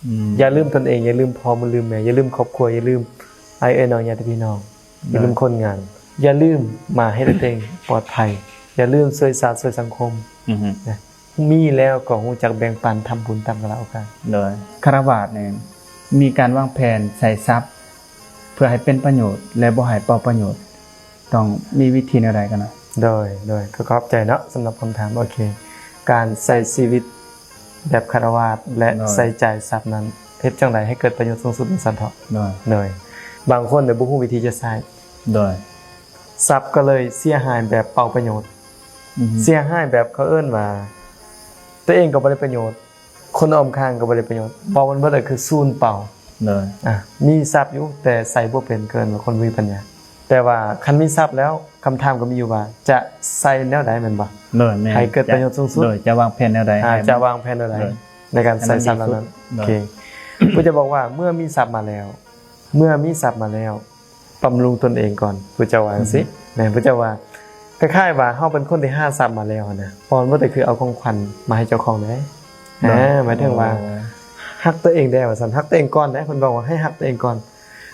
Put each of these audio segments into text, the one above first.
ອືມ ຢ່າລືມຕົນເອງ, ຢ່າລືມພໍ່, ບໍ່ລືມແມ່, ຢ່າລືມຄອບຄົວ, ຢ່າລືມອ້າຍເອື້ອຍນ້ອງ, ຍາດຕິພີ່ນ້ອງ, ຢ່າລືມ ໂດຍ ຄົນງານ, ຢ່າລືມມາເຮັດໃຫ້ຕົວເອງປອດໄພ, ຢ່າລືມຊ່ວຍຊາດຊ່ວຍສັງຄົມ ອືຮຶ ນະ. ມີແລ້ວກໍຮູ້ຈັກແບ່ງປັນ, ທຳບຸນຕາມກາລະໂອກາດ. ໂດຍ ຄະລາວາດນີ້ມີການວາງແຜນໃຊ້ຊັບເພື່ອໃຫ້ເປັນປະໂຫຍດ ແລະ ບໍ່ໃຫ້ເປົ່າປະໂຫຍດ ຕ້ອງມີວິທີແນວໃດກັນນະ? ໂດຍ ໂດຍ ກໍຂອບໃຈເນາະສຳລັບຄຳຖາມ. ໂອເຄ ການໃຊ້ຊີວິດແບບຄະລາວາດ ແລະ ໂດຍ ໃສ່ໃຈຊັບນັ້ນ ເຮັດຈັ່ງໃດໃຫ້ເກີດປະໂຫຍດສູງສຸດ ວ່າຊັ້ນເຖາະ. ໂດຍ ໂດຍ ບາງຄົນນະບໍ່ຮູ້ວິທີຈະໃຊ້. ໂດຍ ຊັບກໍເລີຍເສຍຫາຍແບບເປົ່າປະໂຫຍດ. ອືຮຶ ເສຍຫາຍແບບເຂົາເອີ້ນວ່າ ຕົວເອງກໍບໍ່ໄດ້ປະໂຫຍດ, ຄົນອ້ອມຂ້າງກໍບໍ່ໄດ້ປະໂຫຍດ, ເວົ້າມັນເບິດກໍຄືສູນເປົ່າ. ໂດຍ ອາ ມີຊັບຢູ່ ແຕ່ໃຊ້ບໍ່ເປັນ ເອີ້ນວ່າຄົນບໍ່ມີປັນຍາ. ແຕ່ວ່າຄັນມີຊັບແລ້ວ ຄຳຖາມກໍມີຢູ່ວ່າ ຈະໃຊ້ແນວໃດ ແມ່ນບໍ່? ໂດຍ ແມ່ນ ໃຫ້ເກີດປະໂຫຍດສູງສຸດ. ໂດຍ ຈະວາງແຜນແນວໃດ? ອາ ໃຫ້ ຈະວາງແຜນແນວໃດ ໂດຍ ໃນການໃຊ້ຊັບເຫຼົ່ານັ້ນ? ໂດຍ ໂອເຄ ຜູ້ເຈົ້າບອກວ່າ ເມື່ອມີຊັບມາແລ້ວ ເມື່ອມີຊັບມາແລ້ວ ບຳລຸງຕົນເອງກ່ອນ ຜູ້ເຈົ້າວ່າຈັ່ງຊີ້. ອືຮຶ ແມ່ນ ຜູ້ເຈົ້າວ່າ ຄ້າຍໆວ່າເຮົາເປັນຄົນທີ່ຫາຊັບມາແລ້ວຫັ້ນນະ, ເວົ້າເບິດກໍຄືເອົາຂອງຂວັນມາໃຫ້ເຈົ້າຂອງແດ່. ໂດຍ ອາ ໝາຍເຖິງວ່າ ໂອ້ ຮັກຕົວເອງແດ່ວ່າຊັ້ນ, ຮັກຕົວເອງກ່ອນເດ້. ເພິ່ນບອກວ່າໃຫ້ຮັກຕົວເອງກ່ອນ.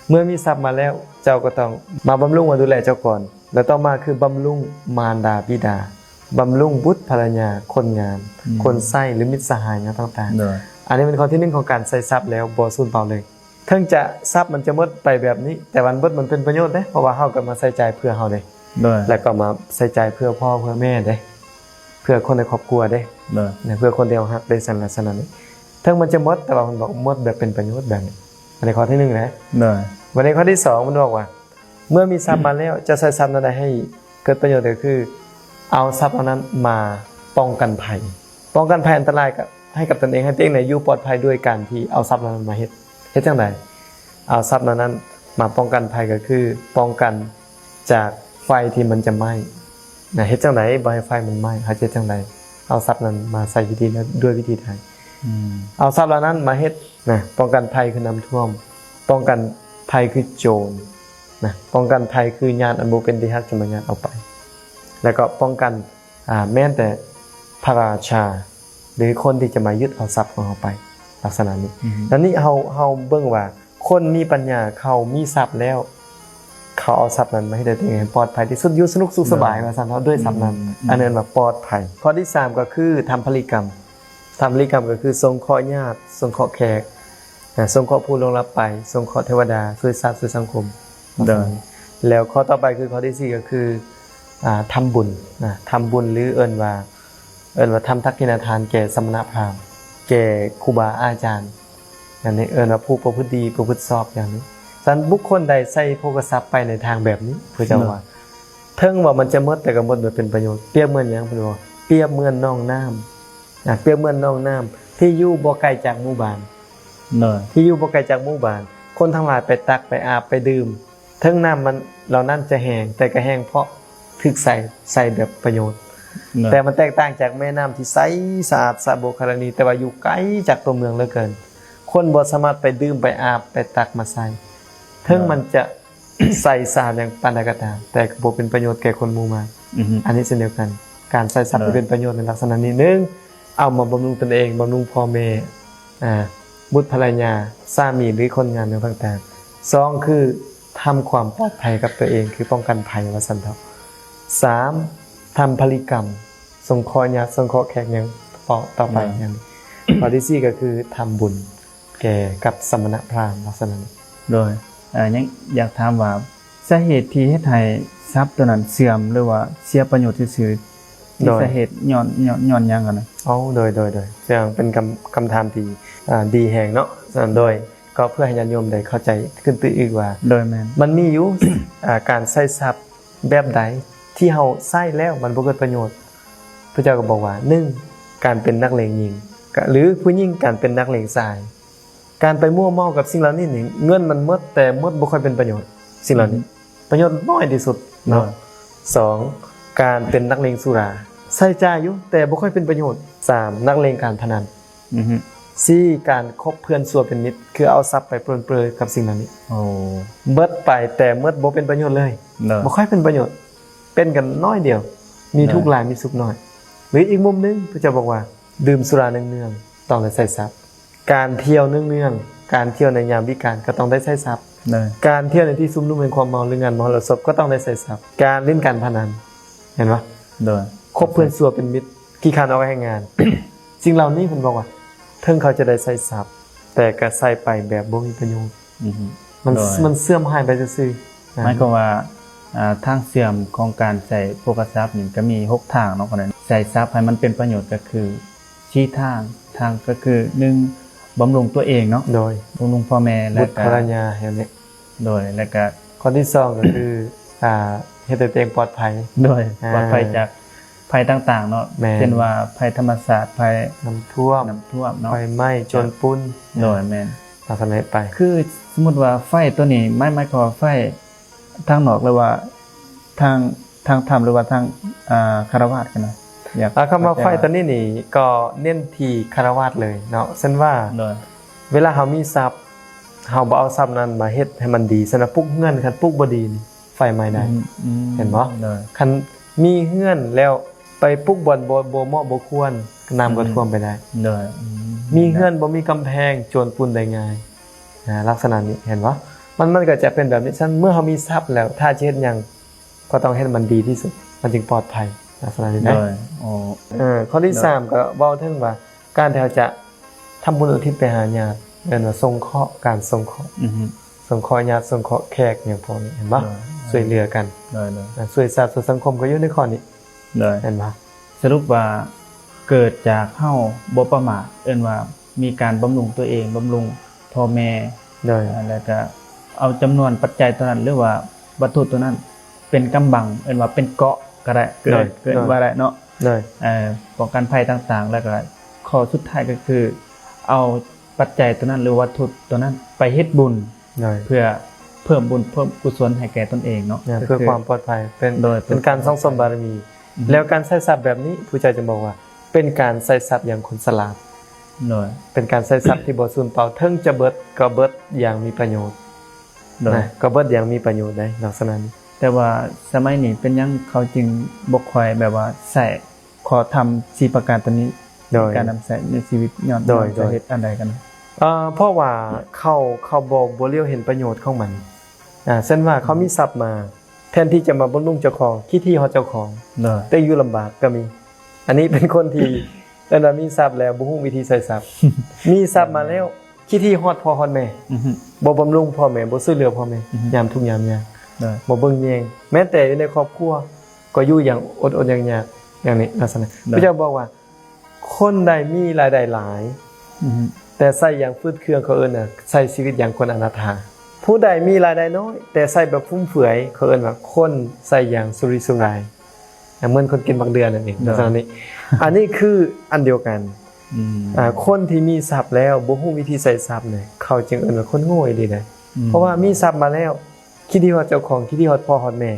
ເມື່ອມີຊັບມາແລ້ວ ເຈົ້າກໍຕ້ອງມາບຳລຸງ ມາດູແລເຈົ້າກ່ອນ, ແລ້ວຕໍ່ມາຄືບຳລຸງມານດາບິດາ, ບຳລຸງບຸດພັນລະຍາ, ຄົນງານ, ອືມ ຄົນໃຊ້ ຫຼື ມິດສະຫາຍຫຍັງຕ່າງໆ. ໂດຍ ອັນນີ້ເປັນຂໍ້ທີໜຶ່ງຂອງການໃຊ້ຊັບແລ້ວບໍ່ສູນເປົ່າເລີຍ. ເຖິງຈະຊັບມັນຈະໝົດໄປແບບນີ້ ແຕ່ວ່າມັນເບິດມັນເປັນປະໂຫຍດເດ້ ເພາະວ່າເຮົາກໍມາໃສ່ໃຈເພື່ອເຮົາເດ້. ໂດຍ ແລ້ວກໍມາໃສ່ໃຈເພື່ອພໍ່ເພື່ອແມ່ເດ້ ເພື່ອຄົນໃນຄອບຄົວເດ້. ໂດຍ ແລະ ເພື່ອຄົນທີ່ເຮົາຮັກເດ້ ຊັ້ນລະສະນັ້ນ. ເຖິງມັນຈະໝົດ ແຕ່ວ່າມັນບໍ່ໝົດແບບເປັນປະໂຫຍດແບບນີ້. ອັນນີ້ຂໍ້ທີໜຶ່ງເດ້. ໂດຍ ບັດນີ້ຂໍ້ທີສອງ ມັນບອກວ່າ ເມື່ອມີຊັບມາແລ້ວ ຈະໃຊ້ຊັບນັ້ນໃຫ້ເກີດປະໂຫຍດ ກໍຄືເອົາຊັບເຫຼົ່ານັ້ນມາປ້ອງກັນໄພ, ປ້ອງກັນໄພອັນຕະລາຍກັບ ໃຫ້ກັບຕົນເອງ, ໃຫ້ຕົວເອງໄດ້ຢູ່ປອດໄພດ້ວຍການທີ່ເອົາຊັບເຫຼົ່ານັ້ນມາເຮັດ. ເຮັດຈັ່ງໃດ? ເອົາຊັບເຫຼົ່ານັ້ນມາປ້ອງກັນໄພ ກໍຄືປ້ອງກັນຈາກໄຟທີ່ມັນຈະໄໝ້ນະ. ເຮັດຈັ່ງໃດບໍ່ໃຫ້ໄຟມັນໄໝ້? ເຮົາຈະເຮັດຈັ່ງໃດ? ເອົາຊັບນັ້ນມາໃຊ້ວິທີ ດ້ວຍວິທີໃດ? ອືມ ເອົາຊັບເຫຼົ່ານັ້ນມາເຮັດນະ ປ້ອງກັນໄພຄືນ້ຳຖ້ວມ, ປ້ອງກັນໄພຄືໂຈນນະ, ປ້ອງກັນໄພຄືຍາດອັນບໍ່ເປັນທີ່ຮັກຈະມາຍາດເອົາໄປ, ແລ້ວກໍປ້ອງກັນ ອາ ແມ່ນແຕ່ພະລາຊາ ຫຼື ຄົນທີ່ຈະມາຍຶດເອົາຊັບຂອງເຮົາໄປ ລັກສະນະນີ້. ອືຮຶ ແລ້ວນີ້ເຮົາ ເຮົາເບິ່ງວ່າຄົນມີປັນຍາ ເຂົາມີຊັບແລ້ວ ເຂົາເອົາຊັບນັ້ນມາເຮັດໃຫ້ຕົວເອງປອດໄພທີ່ສຸດ, ຢູ່ສະໜຸກສຸກສະບາຍ ໂດຍ ວ່າຊັ້ນເນາະ ດ້ວຍຊັບນັ້ນ. ອືມ ອັນນັ້ນວ່າປອດໄພ. ຂໍ້ທີສາມ ກໍຄືທຳພະລິກຳ. ທຳພະລິກຳກໍຄືສົງເຄາະຍາດ, ສົງເຄາະແຂກ, ນະ ສົງເຄາະຜູ້ລ່ວງລັບໄປ, ສົງເຄາະເທວະດາ, ຊ່ວຍຊາດ, ຊ່ວຍສັງຄົມ. ໂດຍ ແລ້ວຂໍ້ຕໍ່ໄປຄືຂໍ້ທີສີ່ ກໍຄື ອ່າ ທຳບຸນນະ, ທຳບຸນ ຫຼື ເອີ້ນວ່າ ເອີ້ນວ່າທຳທັກຂິນະທານແກ່ສະມະນະພຣາມ, ແກ່ຄູບາອາຈານ, ອັນນີ້ເອີ້ນວ່າຜູ້ປະພຶດດີ ປະພຶດຊອບຢ່າງນີ້. ຊັ້ນບຸກຄົນໃດໃຊ້ໂພຄະຊັບໄປໃນທາງແບບນີ້ ເພິ່ນເຈົ້າວ່າ ເຖິງວ່າມັນຈະໝົດ ແຕ່ກໍໝົດໂດຍເປັນປະໂຫຍດ. ປຽບເໝືອນຫຍັງ? ເພິ່ນວ່າ ປຽບເໝືອນໜອງນ້ຳ ນະ, ປຽບເໝືອນໜອງນ້ຳທີ່ຢູ່ບໍ່ໄກຈາກໝູ່ບ້ານ, ໂດຍ ທີ່ຢູ່ບໍ່ໄກຈາກໝູ່ບ້ານ, ຄົນທັງຫຼາຍໄປຕັກ ໄປອາບ ໄປດື່ມ, ເຖິງນ້ຳມັນເຫຼົ່ານັ້ນຈະແຫ້ງ ແຕ່ກໍແຫ້ງເພາະຖືກໃຊ້ ໃຊ້ແບບປະໂຫຍດ. ໂດຍ ແຕ່ມັນແຕກຕ່າງຈາກແມ່ນ້ຳທີ່ໃສສະອາດສະໂບກະລະນີ ແຕ່ວ່າຢູ່ໄກຈາກຕົວເມືອງເຫຼືອເກີນ, ຄົນບໍ່ສາມາດໄປດື່ມ ໄປອາບ ໄປຕັກມາໃຊ້. ເຖິງ ໂດຍ ມັນຈະ ໃສສານຫຍັງປານໃດກໍຕາມ ແຕ່ກໍບໍ່ເປັນປະໂຫຍດແກ່ຄົນໝູ່ມາກ. ອືຮຶ ອັນນີ້ເຊັ່ນດຽວກັນ ການໃຊ້ຊັບ ໂດຍ ທີ່ເປັນປະໂຫຍດໃນລັກສະນະນີ້ ໜຶ່ງ ເອົາມາບຳລຸງຕົນເອງ, ບຳລຸງພໍ່ແມ່, ອາ, ບຸດພັນລະຍາ, ສາມີ ຫຼື ຄົນງານແນວຕ່າງໆ. ສອງ ຄືທຳຄວາມປອດໄພກັບຕົວເອງ ຄືປ້ອງກັນໄພວ່າຊັ້ນເຖາະ. ສາມ ທຳພະລິກຳ, ສົງເຄາະຍາດ, ສົງເຄາະແຂກຫຍັງຕໍ່ ຕໍ່ໄປ. ໂດຍ ຫຍັງ. ຂໍ້ທີສີ່ ກໍຄືທຳບຸນ ແກ່ກັບສະມະນະພຣາມ ລັກສະນະນີ້. ໂດຍ ເອີ ຍັງຢາກຖາມວ່າ ສາເຫດທີ່ເຮັດໃຫ້ຊັບຕົວນັ້ນເສື່ອມ ຫຼືວ່າເສຍປະໂຫຍດຊື່ໆ ໂດຍ ສາເຫດຍ້ອນ ຍ້ອນ ຍ້ອນຫຍັງຫັ້ນນະ? ໂອ້ ໂດຍ ໂດຍ ໂດຍ ເຊິ່ງເປັນຄຳ ຄຳຖາມທີ່ ອ່າ ດີແຮງເນາະ. ສະນັ້ນ ໂດຍ ກໍເພື່ອໃຫ້ຍາດໂຍມໄດ້ເຂົ້າໃຈຂຶ້ນຕື່ມອີກວ່າ ໂດຍ ແມ່ນ ມັນມີຢູ່ ອ່າ ການໃຊ້ຊັບແບບໃດທີ່ເຮົາໃຊ້ແລ້ວມັນບໍ່ເກີດປະໂຫຍດ. ພະເຈົ້າກໍບອກວ່າ ໜຶ່ງ ການເປັນນັກເລງຍິງ ກະ ຫຼື ຜູ້ຍິງການເປັນນັກເລງຊາຍ ການໄປມົວເມົາກັບສິ່ງເຫຼົ່ານີ້ນີ້ ເງິນມັນໝົດ ແຕ່ໝົດບໍ່ຄ່ອຍເປັນປະໂຫຍດ. ສິ່ງເຫຼົ່ານີ້ ອືມ ປະໂຫຍດນ້ອຍທີ່ສຸດເນາະ. ໂດຍ ສອງ ການເປັນນັກເລງສຸລາ ໃຊ້ຈ່າຍຢູ່ ແຕ່ບໍ່ຄ່ອຍເປັນປະໂຫຍດ. ສາມ ນັກເລງການພະນັນ. ອືຮຶ ສີ່ ການຄົບເພື່ອນຊົ່ວເປັນມິດ ຄືເອົາຊັບໄປປົນເປີກັບສິ່ງເຫຼົ່ານີ້. ໂອ້ ເບິດໄປ ແຕ່ໝົດບໍ່ເປັນປະໂຫຍດເລີຍ. ໂດຍ ບໍ່ຄ່ອຍເປັນປະໂຫຍດ ເປັນກັນໜ້ອຍດຽວ ມີ ໂດຍ ທຸກຫຼາຍ ມີສຸກໜ້ອຍ. ຫຼື ອີກມຸມໜຶ່ງ ພະເຈົ້າບອກວ່າ ດື່ມສຸລາເນືອງໆ ຕ້ອງໄດ້ໃຊ້ຊັບ. ການທ່ຽວເນື່ອງໆ ການທ່ຽວໃນຍາມວິການກໍຕ້ອງໄດ້ໃຊ້ຊັບ. ໂດຍ. ການທ່ຽວໃນທີ່ຊຸມນຸມແຫ່ງຄວາມເມົາ ຫຼື ງານມະຫອລະສົບກໍຕ້ອງໄດ້ໃຊ້ຊັບ. ການຫຼິ້ນການພະນັນ ເຫັນບໍ່? ໂດຍ. ຄົບເພື່ອນຊົ່ວເປັນມິດ ຂີ້ຄ້ານອອກແຮງງານ ສິ່ງເຫຼົ່ານີ້ເພິ່ນບອກວ່າ ເຖິງເຂົາຈະໄດ້ໃຊ້ຊັບ ແຕ່ກໍໃຊ້ໄປແບບບໍ່ມີປະໂຫຍດ. ອືຮຶ ມັນ ໂດຍ ມັນເສື່ອມຫາຍໄປຊື່ໆ. ໝາຍຄວາມວ່າ ອ່າ ທາງເຊື່ອມຂອງການໃຊ້ໂພຄະຊັບນີ້ກໍມີຫົກທາງເນາະ ກໍໄດ້ໃຊ້ຊັບໃຫ້ມັນເປັນປະໂຫຍດ ກໍຄືສີ່ທາງ. ທາງກໍຄື ໜຶ່ງ ບຳລຸງຕົວເອງເນາະ. ໂດຍ. ບຳລຸງພໍ່ແມ່ ແລ້ວກໍ ບຸດພະລະຍາ ແນວນີ້. ໂດຍ. ແລ້ວກໍ ຂໍ້ທີສອງກໍຄື ອ່າ ເຮັດໃຫ້ຕົວເອງປອດໄພ. ໂດຍ. ອ່າ ປອດໄພຈາກໄພຕ່າງໆເນາະ. ແມ່ນ. ເຊັ່ນວ່າໄພທຳມະຊາດ ໄພນ້ຳຖ້ວມ ນ້ຳຖ້ວມເນາະ ໄຟໄໝ້ ໂຈນປຸ້ນ. ໂດຍ. ແມ່ນ. ລັກສະນະນີ້ໄປ ຄືສົມມຸດວ່າໄຟຕົວນີ້ ໝາຍ ໝາຍຄວາມວ່າໄຟທາງນອກ ຫຼືວ່າທາງ ທາງທຳ ຫຼືວ່າທາງ ອ່າ ຄາລະວາດກັນນະ? ຢາກ ອ່າ ຄຳວ່າໄຟຕົວນີ້ນີ້ ກໍເນັ້ນທີ່ຄາລະວາດເລີຍເນາະ. ເຊັ່ນວ່າ ໂດຍ ເວລາເຮົາມີຊັບ ເຮົາບໍ່ເອົາຊັບນັ້ນມາເຮັດໃຫ້ມັນດີ ເຊັ່ນວ່າ ປຸກເຮືອນ ຄັນປຸກບໍ່ດີນີ້ ໄຟໄໝ້ໄດ້. ອືມ ອືມ ເຫັນບໍ່? ໂດຍ. ຄັນມີເຮືອນແລ້ວໄປປຸກບ່ອນບໍ່ ບໍ່ເໝາະບໍ່ຄວນ ນ້ຳກໍ ອືມ ຖ້ວມໄປໄດ້. ໂດຍ. ອືມ ມີເຮືອນບໍ່ມີກຳແພງ ໂຈນປຸ້ນໄດ້ງ່າຍ. ອ່າ ລັກສະນະນີ້ ເຫັນບໍ່? ມັນ ມັນກໍຈະເປັນແບບນີ້. ສະນັ້ນ ເມື່ອເຮົາມີຊັບແລ້ວ ຖ້າຈະເຮັດຫຍັງ ກໍຕ້ອງເຮັດໃຫ້ມັນດີທີ່ສຸດ ມັນຈຶ່ງປອດໄພ. ລັກສະນະນີ້ນະ. ໂດຍ. ໂອ້ ເອີ ຂໍ້ທີ ໂດຍ ສາມ ກໍເວົ້າເຖິງວ່າ ການທີ່ເຮົາຈະທຳບຸນອຸທິດໄປຫາຍາດ ເອີ້ນວ່າສົງເຄາະ ການສົງເຄາະ. ອືຮຶ ສົງເຄາະຍາດ ສົງເຄາະແຂກ ຫຍັງພວກນີ້ ເຫັນບໍ່? ໂດຍ. ຊ່ວຍເຫຼືອກັນ. ໂດຍ ໂດຍ. ອ່າ ຊ່ວຍຊາດ ຊ່ວຍສັງຄົມ ກໍຢູ່ໃນຂໍ້ນີ້. ໂດຍ. ເຫັນບໍ່? ສະຫຼຸບວ່າເກີດຈາກເຮົາບໍ່ປະໝາດ ເອີ້ນວ່າມີການບຳລຸງຕົວເອງ ບຳລຸງພໍ່ແມ່. ໂດຍ. ແລ້ວກໍເອົາຈຳນວນປັດໄຈຕົວນັ້ນ ຫຼືວ່າວັດຖຸຕົວນັ້ນເປັນກຳບັງ ເອີ້ນວ່າເປັນເກາະກໍໄດ້. ໂດຍ. ເກີດ ເກີດ ໂດຍ ວ່າໄດ້ເນາະ. ໂດຍ. ເອີ ປ້ອງກັນໄພຕ່າງໆ ແລ້ວກໍຂໍ້ສຸດທ້າຍກໍຄືເອົາປັດໄຈຕົວນັ້ນ ຫຼືວັດຖຸຕົວນັ້ນໄປເຮັດບຸນ. ໂດຍ. ເພື່ອເພີ່ມບຸນເພີ່ມກຸສົນໃຫ້ແກ່ຕົນເອງເນາະ. ເພື່ອຄວາມປອດໄພ ເປັນ ໂດຍ ເປັນການສັ່ງສົມບາລະມີ. ອືຮຶ ແລ້ວການໃຊ້ຊັບແບບນີ້ ພະເຈົ້າຈຶ່ງບອກວ່າ ເປັນການໃຊ້ຊັບຢ່າງຄົນສະຫຼາດ. ໂດຍ. ເປັນການໃຊ້ຊັບທີ່ບໍ່ສູນເປົ່າ ເຖິງຈະເບິດກໍເບິດຢ່າງມີປະໂຫຍດ. ໂດຍ. ນະ ກໍເບິດຢ່າງມີປະໂຫຍດໄດ໋ ລັກສະນະນີ້. ແຕ່ວ່າສະໄໝນີ້ເປັນຫຍັງເຂົາຈຶ່ງບໍ່ຄ່ອຍແບບວ່າໃຊ້ ຂໍ້ທຳສີ່ປະການຕົວນີ້ ໂດຍ ໃນການນຳໃຊ້ໃນຊີວິດ ຍ້ອນ ໂດຍ ຍ້ອນຈະເຮັດອັນໃດກັນ? ເອີ ເພາະວ່າເຂົາ ເຂົາບໍ່ ບໍ່ຫຼຽວເຫັນປະໂຫຍດຂອງມັນ. ອ່າ ເຊັ່ນວ່າເຂົາມີຊັບມາ ແທນທີ່ຈະມາບຳລຸງເຈົ້າຂອງ ຄິດຮີ່ຮອດເຈົ້າຂອງ ໂດຍ ແຕ່ຢູ່ລຳບາກກໍມີ. ອັນນີ້ເປັນຄົນທີ່ ເອີ້ນວ່າມີຊັບແລ້ວບໍ່ຮູ້ວິທີໃຊ້ຊັບ. ມີຊັບມາແລ້ວ ຄິດຮີ່ຮອດພໍ່ຮອດແມ່ ອືຮຶ ບໍ່ບຳລຸງພໍ່ແມ່ ບໍ່ຊ່ວຍເຫຼືອພໍ່ແມ່ ອືຮຶ ຍາມທຸກຍາມຍາກ ໂດຍ ບໍ່ເບິ່ງແຍງ. ແມ້ແຕ່ຢູ່ໃນຄອບຄົວກໍຢູ່ຢ່າງອົດໆຍາກໆ ຢ່າງນີ້ ລັກສະນະ ໂດຍ ພະເຈົ້າບອກວ່າ ຄົນໃດມີລາຍໄດ້ຫຼາຍ ອືຮຶ ແຕ່ໃຊ້ຢ່າງຟືດເຄືອງ ເຂົາເອີ້ນວ່າໃຊ້ຊີວິດຢ່າງຄົນອະນາດຖາ. ຜູ້ໃດມີລາຍໄດ້ນ້ອຍ ແຕ່ໃຊ້ແບບຟຸມເຟືອຍ ເຂົາເອີ້ນວ່າຄົນໃຊ້ຢ່າງສຸລິສຸລາຍ. ອ່າ ເໝືອນຄົນກິນໝາກເດືອນັ້ນເອງ ໂດຍ ລັກສະນະນີ້. ອັນນີ້ຄືອັນດຽວກັນ. ອືມ ອ່າ ຄົນທີ່ມີຊັບແລ້ວບໍ່ຮູ້ວິທີໃຊ້ຊັບນີ້ ເຂົາຈຶ່ງເອີ້ນວ່າຄົນໂງ່ອີ່ຫຼີນະ. ອືມ ເພາະວ່າມີຊັບມາແລ້ວ ຄິດຮີ່ຮອດເຈົ້າຂອງ ຄິດຮີ່ຮອດພໍ່ຮອດແມ່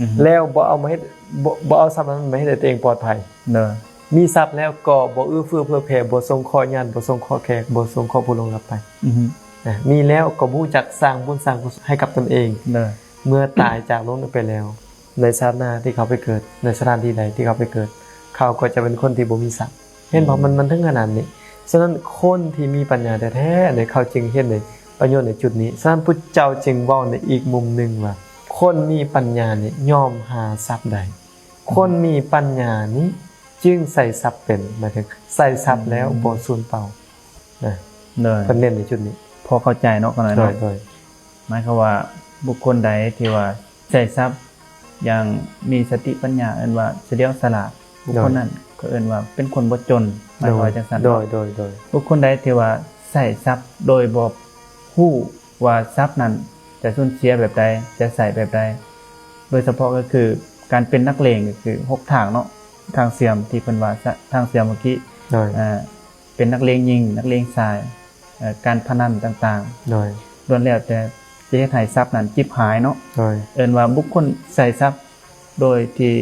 ອືຮຶ ແລ້ວບໍ່ເອົາມາເຮັດ ບໍ່ ບໍ່ເອົາຊັບນັ້ນມາເຮັດໃຫ້ຕົວເອງປອດໄພ. ໂດຍ ມີຊັບແລ້ວກໍບໍ່ເອື້ອເຟື້ອເຜື່ອແຜ່ ບໍ່ສົງເຄາະຍາດ ບໍ່ສົງເຄາະແຂກ ບໍ່ສົງເຄາະຜູ້ລ່ວງລັບໄປ. ອືຮຶ ນະ ມີແລ້ວກໍບໍ່ຮູ້ຈັກສ້າງບຸນສ້າງກຸສົນໃຫ້ກັບຕົນເອງ. ໂດຍ ເມື່ອຕາຍຈາກໂລກນີ້ໄປແລ້ວ ໃນຊາດໜ້າທີ່ເຂົາໄປເກີດ ໃນສະຖານທີ່ໃດທີ່ເຂົາໄປເກີດ ເຂົາກໍຈະເປັນຄົນທີ່ບໍ່ມີຊັບ. ເຫັນບໍ່? ອືມ ມັນ ມັນເຖິງຂະໜາດນີ້. ສະນັ້ນ ຄົນທີ່ມີປັນຍາແທ້ໆ ເຂົາຈຶ່ງເຫັນໃນປະໂຫຍດໃນຈຸດນີ້. ສະນັ້ນ ພະເຈົ້າຈຶ່ງເວົ້າໃນອີກມຸມໜຶ່ງວ່າ ຄົນມີປັນຍານີ້ຍ່ອມຫາຊັບໄດ້. ອືມ ຄົນມີປັນຍານີ້ຈຶ່ງໃຊ້ຊັບເປັນ ໝາຍເຖິງໃຊ້ຊັບແລ້ວ ອືມ ບໍ່ສູນເປົ່າ. ນະ ໂດຍ ເພິ່ນເນັ້ນໃນຈຸດນີ້. ພໍເຂົ້າໃຈເນາະ ຂ້ານ້ອຍເນາະ. ໂດຍ ໂດຍ ໝາຍຄວາມວ່າບຸກຄົນໃດທີ່ວ່າໃຊ້ຊັບຢ່າງມີສະຕິປັນຍາ ເອີ້ນວ່າສະຫຼຽວສະຫຼາດ ໂດຍ ບຸກຄົນນັ້ນເຂົາເອີ້ນວ່າເປັນຄົນບໍ່ຈົນ ໝາຍຄວາມວ່າຈັ່ງຊັ້ນເນາະ. ໂດຍ ໂດຍ ໂດຍ ບຸກຄົນໃດທີ່ວ່າໃຊ້ຊັບໂດຍບໍ່ຮູ້ວ່າຊັບນັ້ນຈະສູນເສຍແບບໃດ ຈະໃຊ້ແບບໃດ ໂດຍສະເພາະກໍຄືການເປັນນັກເລງ ກໍຄືຫົກທາງເນາະ ທາງເຊື່ອມທີ່ເພິ່ນວ່າ ທາງເຊື່ອມເມື່ອກີ້ ໂດຍ ອ່າ ເປັນນັກເລງຍິງ ນັກເລງຊາຍ ເອີ ການພະນັນຕ່າງໆ ໂດຍ ລ້ວນແລ້ວແຕ່ຈະເຮັດໃຫ້ຊັບນັ້ນຈິບຫາຍເນາະ. ໂດຍ ເອີ້ນວ່າບຸກຄົນໃຊ້ຊັບໂດຍທີ່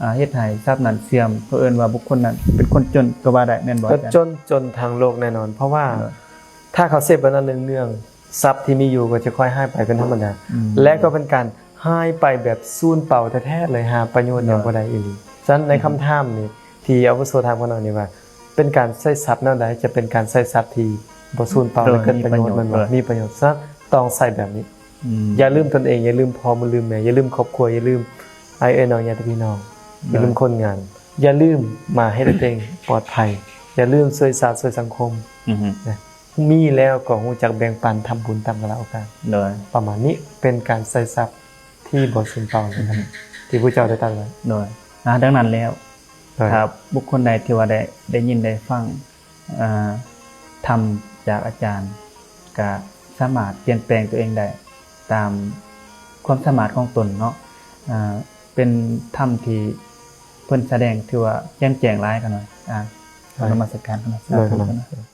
ອ່າ ເຮັດໃຫ້ຊັບນັ້ນເສື່ອມ ເຂົາເອີ້ນວ່າບຸກຄົນນັ້ນເປັນຄົນຈົນກໍວ່າໄດ້ ແມ່ນບໍ່ອາຈານ? ຈົນ ຈົນທັງໂລກແນ່ນອນ ເພາະວ່າ ໂດຍ ຖ້າເຂົາເສບແບບນັ້ນເນືອງໆ ຊັບທີ່ມີຢູ່ກໍຈະຄ່ອຍຫາຍໄປເປັນທຳມະດາ ອືມ ແລະ ກໍເປັນການ ຫາຍໄປແບບສູນເປົ່າແທ້ໆເລີຍ ຫາປະໂຫຍດຫຍັງ ໂດຍ ບໍ່ໄດ້ອີ່ຫຼີ. ສະນັ້ນໃນ ອືມ ຄຳຖາມນີ້ ທີ່ອາວຸໂສຖາມຂ້ານ້ອຍນີ້ວ່າ ເປັນການໃຊ້ຊັບແນວໃດ ຈະເປັນການໃຊ້ຊັບທີ່ ບໍ່ສູນເປົ່າ ແລະເກີດປະໂຫຍດ ແມ່ນບໍ່? ມີປະໂຫຍດ ສະນັ້ນຕ້ອງໃຊ້ແບບນີ້. ອືມ ຢ່າລືມຕົນເອງ, ຢ່າລືມພໍ່ ບໍ່ລືມແມ່, ຢ່າລືມຄອບຄົວ, ຢ່າລືມອ້າຍເອື້ອຍນ້ອງຍາດຕິພີ່ນ້ອງ, ຢ່າລືມຄົນງານ, ຢ່າລືມມາເຮັດໃຫ້ຕົວເອງປອດໄພ, ຢ່າລືມຊ່ວຍຊາດຊ່ວຍສັງຄົມ. ອືຮຶ ນະ ມີແລ້ວກໍຮູ້ຈັກແບ່ງປັນ, ທຳບຸນຕາມກາລະໂອກາດ. ໂດຍ ປະມານນີ້ ເປັນການໃຊ້ຊັບທີ່ບໍ່ສູນເປົ່າ ອືຮຶ ທີ່ພະເຈົ້າໄດ້ຕັດໄວ້. ໂດຍ ອາ ດັ່ງນັ້ນແລ້ວ ໂດຍ ຖ້າບຸກຄົນໃດທີ່ວ່າໄດ້ ໄດ້ຍິນໄດ້ຟັງ ເອີ ທຳຈາກອາຈານ ກະສາມາດປ່ຽນແປງຕົວເອງໄດ້ຕາມຄວາມສາມາດຂອງຕົນເນາະ. ເອີ ເປັນທຳທີ່ເພິ່ນສະແດງ ຖືວ່າແຈ່ມແຈ້ງຫຼາຍຂະໜ້ອຍ. ອາ ໂດຍ ນະມັດສະການຂະໜ້ອຍ. ສາທຸ ໂດຍ ຂະໜ້ອຍ.